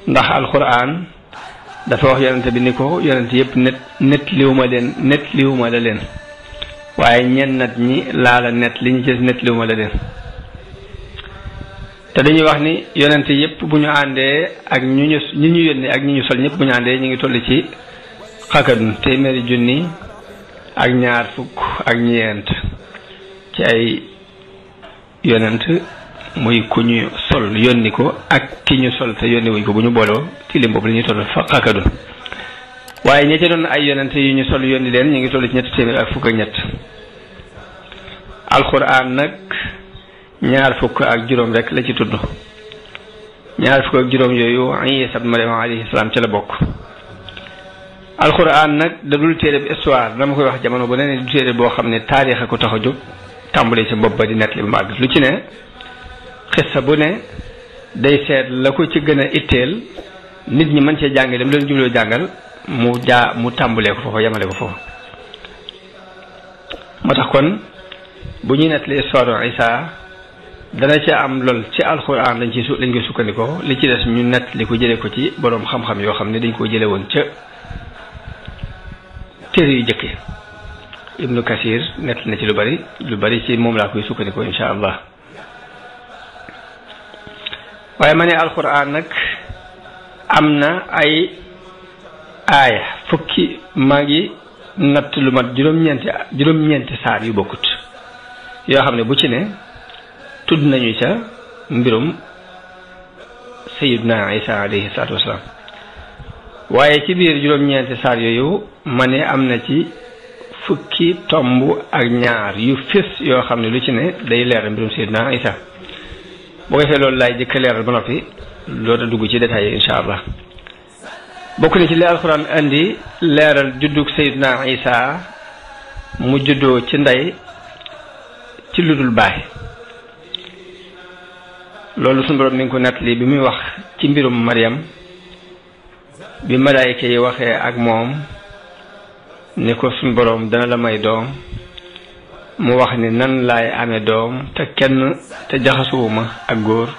ndax alquran dafa wax yonente bi ni ko yonente yëpp net liwuma la leen waaye ñen nat ñi laala net li ñu ci net liwuma la leen te dañuy wax ni yonente yëpp bu ñu àndee ak ñu yónni ak ñi ñu sol ñëpp bu ñu àndee ñu ngi toll ci xakadun téeméeri junni ak ñaar fukk ak ñeent ci ay yonent muy ku ñu sol yónni ko ak ki ñu sol te yónni wuñ ko bu ñu booloo ci lim boobu la ñuy toll fa xakadun waaye ñi ci doon ay yonent yu ñu sol yónni leen ñu ngi toll ci ñetti téeméer ak fukk ak ñett alquran nag ñaar fukk ak juróom rek la ci tudd ñaar fukk ak juróom yooyu Isa ibn Maryam alayhi salaam ca la bokk alquran nag da dul téere bi histoire dama koy wax jamono bu ne du téere boo xam ne taarix a ko tax a jóg tàmbalee ci bopp ba di nekk li mu àgg lu ci ne xissa bu ne day seet la ko ci gën a itteel nit ñi mën cee jàngale mu leen jubloo jàngal mu tàmbalee ko foofu yemale ko foofu moo tax kon bu ñuy nettali histoire Isa dana ci am lool ci alquran lañ koy sukkandikoo li ci des ñu nettali ko jëlee ko ci boroom xam-xam yoo xam ne dañ ko jële woon ca téere yu jëkke Ibnu Kasir nett na ci lu bari ci moom laa koy sukkandikoo insha allah waaye ma ne alquran nag am na ay aaya fukki maa ngi natt lu mat juróom-ñeenti saar yu bokkut yoo xam ne bu ci ne tudd nañu ca mbirum sayyiduna Isa alayhi salaatu wasalaam waaye ci biir juróom-ñeenti saar yooyu ma ne am na ci fukki tomb ak ñaar yu fés yoo xam ne lu ci ne day leeral mbirum sayyiduna Isa boo ko defee loolu laay jëkk leeral ba noppi loolu dugg ci détails yi insha allah bokk na ci li alquran andi leeral juddug sayyiduna Isa mu juddoo ci ndey ci ludul baay loolu suñu borom mi ngi ko nettali bi muy wax ci mbirum Maryam bi malaayika yi waxee ak moom ni ko suñu borom dana la may doom mu wax ni nan laay amee doom te jaxasuwuma ak góor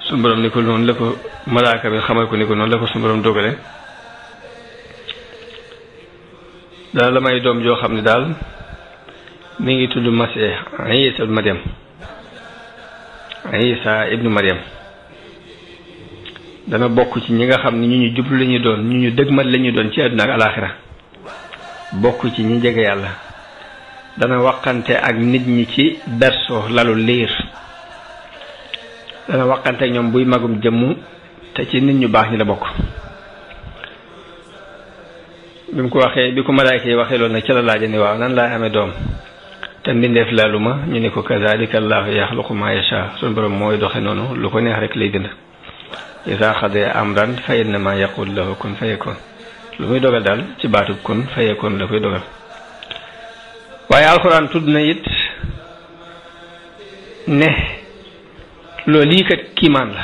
suñu borom ni ko noonu la ko malaaka bi xamal ko ni ko noonu la ko suñu borom dogale dana la may doom joo xam ne daal mi ngi tudd Masih Isa ibnu Maryam dana bokk ci ñi nga xam ne ñu jublu la ñu doon ñu dëgmal la ñu doon ci àdduna ak alaaxira bokk ci ñi jege yàlla dana waxante ak nit ñi ci berso lalu liir dana waxante ak ñoom buy magum jëmm te ci nit ñu baax ñi la bokk bi mu ko waxee bi ko malaayka yi waxee loolu nag ca la laaja ni waaw nan laay amee doom te mbindeef laalu ma ñu ne ko kazalika allahu yaxluqu ma yasha suñu borom mooy doxe noonu lu ko neex rek lay bind isa xadee amran fa innama yaqul lahu kun fayakun lu muy dogal daal ci baatub kun fayakun la koy dogal waaye alxuraan tudd na it ne loolu lii kat kiimaan la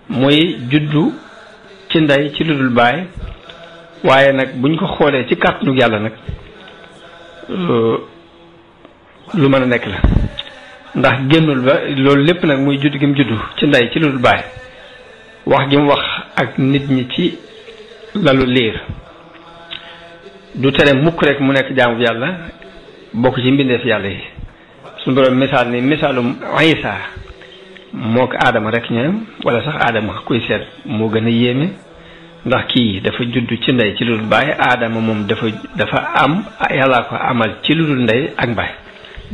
mooy juddu ci ndey ci ludul baay waaye nag buñ ko xoolee ci kàttanu yàlla nag lu mën a nekk la ndax génnul ba loolu lépp nag muy judd gi mu juddu ci ndey ci ludul baay wax gi mu wax ak nit ñi ci lalu liir du tere mukk rek mu nekk jaamu yàlla bokk ci mbindeef yàlla yi suñu borom misaal ni misaalum Isa moo ko aadama rek ñoom wala sax aadama kuy seet moo gën a yéeme ndax kii dafa judd ci ndey ci ludul baay aadama moom dafa am yàllaa ko amal ci ludul ndey ak baay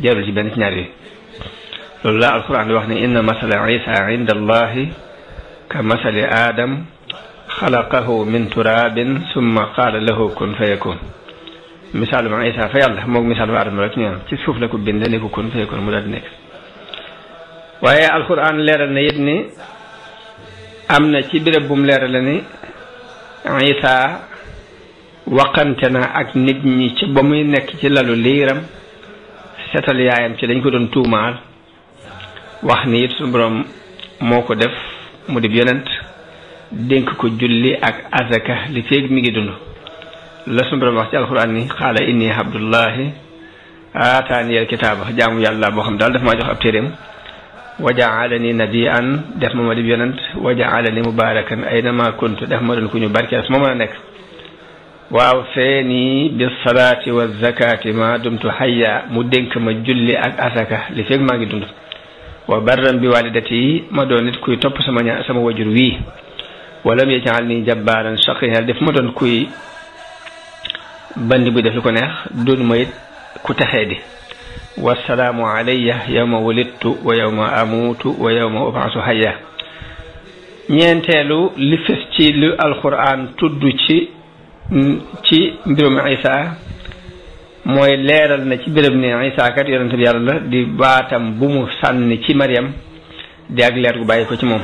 jarul ci benn ci ñaar yi loolu la alquran di wax ne inna masala Isa inda allahi ka masali aadam xalaqahu min turabin summa qaala lahu kun fayakun misaalum Isa fa yàlla moom misaalum aadama rek ñoom ci suuf la ko bind ne ko kun fayakun mu daal di nekk waaye alquran leeral na it ni am na ci béréb bu mu leeral ni Isa waqante na ak nit ñi ci ba muy nekk ci lalu liiram setal yaayam ci dañ ko doon tuumaal wax ni it suñu borom moo ko def mu di yonent dénk ko julli ak azaka li feeg mi ngi dund la suñu borom wax ci alquran ni xaala inni abdullahi aataani al kitaaba jaamu yàlla boo xam daal daf maa jox ab téeréem wajaalani nabiyan def ma di yonent wajaalani mubarakan aynama kuntu def ma doon ku ñu barkeel fu ma mën a nekk waaw feeni bis salaati wa zakati ma dumtu hayya mu dénk ma julli ak asaka li fekk maa ngi dund wa barran bi walidati ma doon nit kuy topp sama wajur wii walam yaj'alni jabbaaran shaqiyyan def ma doon kuy bandi bu def li ko neex doon ma it ku texee di wasalaamu alayya yawma wulidtu wa yawma amuutu wa yawma ub'asu hayya ñeenteelu li fes ci lu alquran tudd ci mbirum Isa mooy leeral na ci béréb ne Isa kat yonent bi yàlla la di baatam bu mu sànni ci Maryam di ak leer gu bàyyi ko ci moom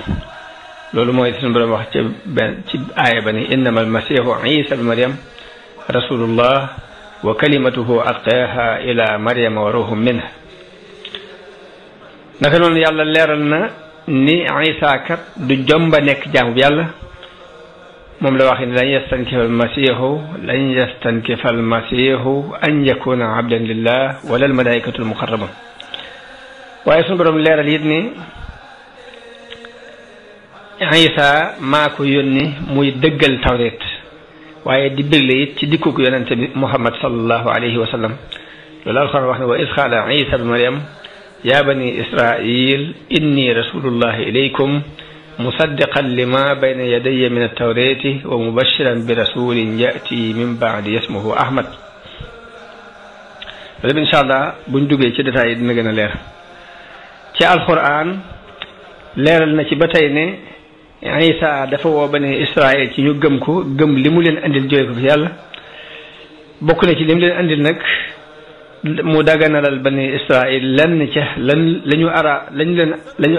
loolu mooy suñu borom wax ci aaya ba ni innama almasihu Isa bi Maryam rasulullah wa kalimatuhu alqaaha ila Maryama wa ruhum minha naka noonu yàlla leeral na ni Isa kat du jomba nekk jaamu bi yàlla moom la wax ni lan yastankifa almasihu an yakuna abdan lillah wala almalaikatu almuqarrabun waaye suñu borom leeral it ni Isa maa ko yónni muy dëggal tawreet waaye di bégle it ci dikku ko yonente bi Muhammad sallallahu alayhi wa sallam loolu alxuraan wax ne wa iz qaala Isa bi Maryam ya bani Israil inni rasulullahi ilaykum musaddiqan lima bayna yadayya min at-tawrati wa mubashiran bi rasulin yati min ba'di ismuhu Ahmad loolu incha allah buñ duggee ci détails yi dina gën a leer ci alxuraan leeral na ci ba tey ne Isa dafa woo bani Israil ci ñu gëm ko gëm li mu leen andil jóge ko fi yàlla bokk na ci li mu leen andil nag mu daganalal bani Israil lan ca lañu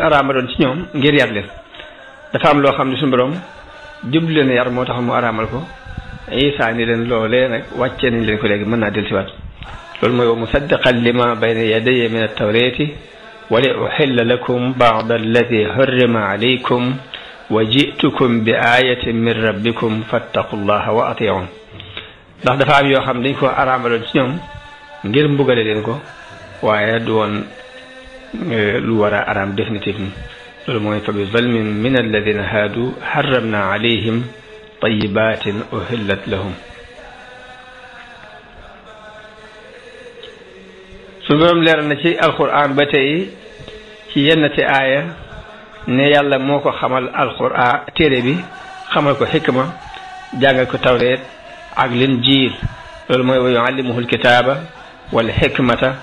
araamaloon ci ñoom ngir yar leen dafa am loo xam ne suñu borom jublu leen yar moo tax mu araamal ko Isa ni leen loolee nag wàccee nañ leen ko léegi mën naa dellusiwaat loolu mooy wa musaddiqan lima bayna yadayya min at-tawrati wa li uhilla lakum ba'da alladi hurrima alaykum wa jitukum bi ayatin min rabbikum fattaqullaha wa ati'un ndax dafa am yoo xam dañ ko araamaloon ci ñoom ngir mbugale leen ko waaye du woon lu war a araam définitivement loolu mooy fa bi zulmin min alladina haadu harramna alayhim tayibatin uhillat lahum su borom leeral na ci alquran ba tey ci yennati aaya ne yàlla moo ko xamal alquran téere bi xamal ko xikma jàngal ko tawreet ak linjiil loolu mooy wa yuallimuhu alkitaaba wal xikmata